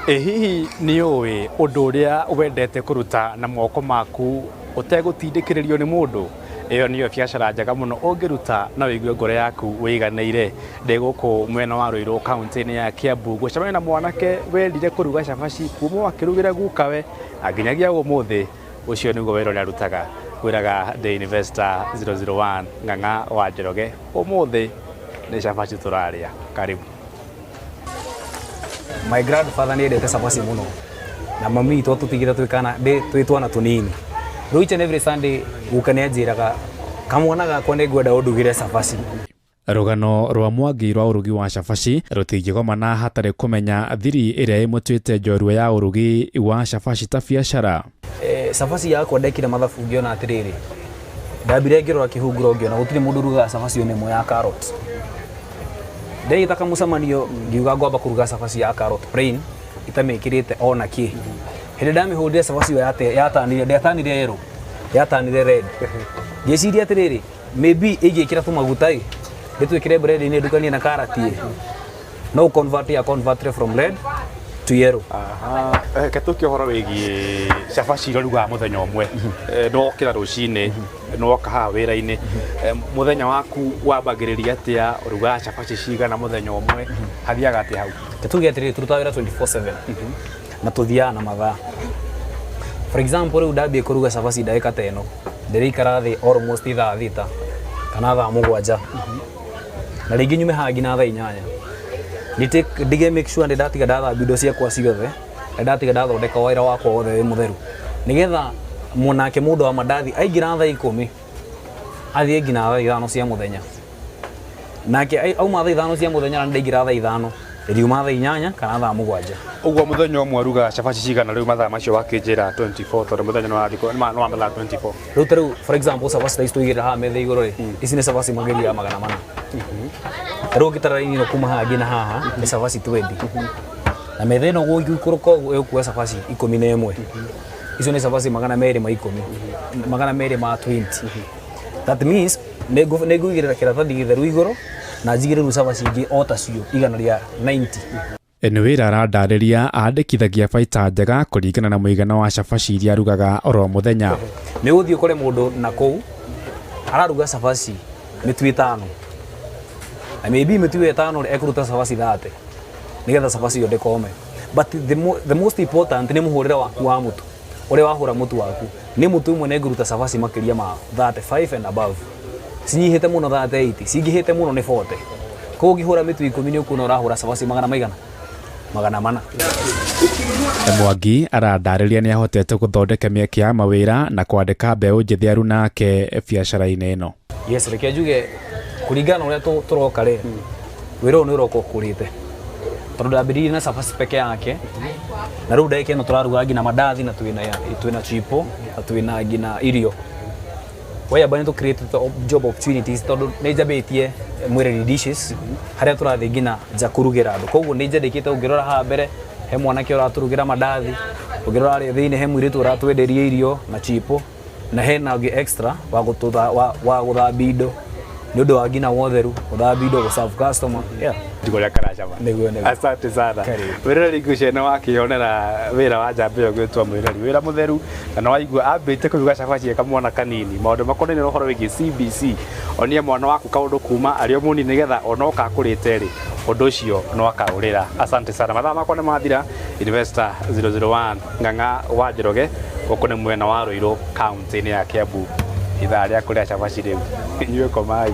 Ĩ hihi nĩ ũĩ ũndũ ũrĩa wendete kũruta na moko maku ũtegũtindĩkĩrĩrio nĩ mũndũ? Ĩyo nĩyo biacara njega mũno ũngĩruta na ũigue ngoro yaku wĩiganĩire. Ndĩ gũkũ mwena wa Ruiru kaũntĩ-inĩ ya Kiambu gũcemania na mwanake wendire kũruga cabaci kuma o akĩrugĩra gukawe na nginyagia ũmũthĩ ũcio nĩguo wĩra ũrĩa arutaga. Ngwĩraga ndĩ Investor 001 Ng'ang'a wa Njoroge, ũmũthĩ nĩ cabaci tũrarĩa. Karibu. My grandfather nĩ endete cabaci mũno na mami witũ atũtigĩte twĩ kana ndĩ twĩ twana tũnini. Rĩu each and every Sunday guka nĩ anjĩraga kamwana gakwa nĩ ngwenda ũndugĩre cabaci. Rũgano rwa Mwangi rwa ũrugi wa cabaci rũtingĩgomana hatarĩ kũmenya thiri ĩrĩa ĩmũtuĩte njorua ya ũrugi wa cabaci ta biacara. Cabaci yakwa ndekire mathabu ngĩona atĩrĩrĩ, ndambire ngĩrora kĩhunguro ngĩona gũtirĩ mũndũ ũrugaga cabaci ona ĩmwe ya carrot. Ndĩgĩta kamũcemanio ngiuga ngwamba kũruga cabaci ya carrot plain itamĩkĩrĩte ona kĩ. Hĩndĩ ndamĩhũrire cabaci ĩyo yatanire, ndĩatanire yellow, yatanire red. Ngĩciria atĩrĩrĩ, maybe ingĩkĩra tũmaguta ĩ, ndĩtwĩkĩre bread inĩ ndukanie na karati ĩ, no convert ya convert from red to yellow. Reke tũke ũhoro wĩgiĩ cabaci iria ũrugaga mũthenya ũmwe. Nĩwokĩra rũcinĩ, nĩwoka haha wĩra-inĩ, mũthenya waku wambagĩrĩria atĩa, ũrugaga cabaci cigana mũthenya ũmwe, hathiaga atĩa hau? Reke tuge atĩrĩrĩ, tũrutaga wĩra 24/7 na tũthiaga na mathaa. For example rĩu ndambia kũruga cabaci ndagĩka ta ĩno, ndĩrĩikara thĩ almost thaa 6 kana thaa 7 na rĩngĩ nyume haha nginya thaa 8. Ndige make sure nĩ ndatiga ndathambia indo ciakwa ciothe, na ndatiga ndathondeka wĩra wakwa wothe wĩ mũtheru, nĩgetha nake mũndũ wa mandathi aingĩra thaa 10 athiĩ nginya thaa 5 cia mũthenya. Nake auma thaa 5 cia mũthenya na ndaingĩra thaa 5, ndĩriuma thaa 8 kana thaa 7. Ũguo mũthenya ũmwe ũrugaga cabaci cigana rĩu mathaa macio wakĩnjĩra 24 tondũ mũthenya nĩ wa thikũ nĩ wa mathaa 24. Rĩu ta rĩu for example cabaci ta ici tũigĩrĩra haha metha igũrũ rĩ, ici nĩ cabaci makĩria ya 400. Ta rĩu ũngĩtara raini ĩno kuma haha nginya haha nĩ cabaci 20. Na metha ĩno gũikũrũka ũguo ĩgũkua cabaci 11. Icio nĩ cabaci 210, 220. That means nĩ ngũigĩrĩra kĩratathi gĩtheru igũrũ na njigĩrĩre rĩu cabaci ingĩ o tacio 190. Nĩ wĩra arandarĩria andĩkithagia baita njega kũringana na mũigana wa cabaci iria arugaga oro mũthenya. Nĩ ũgũthiĩ ũkore mũndũ na kũu araruga cabaci mĩtu 5 na maybe mĩtu ĩyo 5 rĩ ekũruta cabaci 30 nĩgetha cabaci ĩyo ndĩkome. But the most important nĩ mũhũrĩre waku wa mũtu, ũrĩa wahũra mũtu waku. Niĩ mũtu ũmwe nĩ ngũruta cabaci makĩria ma 35 and above, cinyihĩte mũno 38, cingĩhĩte mũno nĩ 40. Koguo ũngĩhũra mĩtu 10 nĩ ũkuona ũrahũra cabaci magana maigana? 400. Mwangi arandarĩria nĩ ahotete gũthondeka mĩeke ya mawĩra na kwandĩka mbeũ njĩthĩ aruna ake biacara-inĩ ĩno. Yes, reke njuge kũringana na ũrĩa tũroka rĩ, wĩra ũyũ nĩ ũroka ũkũrĩte tondũ ndambĩrĩirie na cabaci peke yake na rĩu ndagĩka ĩno tũraruga nginya mandathi na twĩna chipo na twĩna nginya irio. Whereby nĩ tũ create job opportunities tondũ nĩ njambĩtie Mwĩreri Dishes harĩa tũrathiĩ nginya nja kũrugĩra andũ. Koguo nĩ njandĩkĩte ũngĩrora haha mbere he mwanake ũratũrugĩra mandathi, ũngĩrora harĩa thĩinĩ he mũirĩtu ũratwenderia irio na chipo na hena ũngĩ extra wa gũthambia indo nĩ ũndũ wa nginya wa ũtheru, gũthambia indo, gũ serve customer. Yeah. Njigua ũrĩa karacama. Nĩguo, nĩguo. Asante sana. Karibu. Wĩroreri ngwĩciria nĩ wakĩonera wĩra wa njamba ĩyo gwĩtwo mwĩrori, wĩra mũtheru na nĩ waigua ambĩte kũruga cabaci e kamwana kanini. Maũndũ makonainie na ũhoro wĩgiĩ CBC, onia mwana waku kaũndũ kuma arĩ o mũnini nĩgetha ona oka akũrĩte rĩ, ũndũ ũcio no akaũrĩra. Asante sana. Mathaa makwa nĩ mathira. Investor 001 Ng'ang'a wa Njoroge, gũkũ nĩ mwena wa Ruiru kaũntĩ-inĩ ya Kiambu. Ithaa rĩa kũrĩa cabaci rĩu. Inyuĩ komai.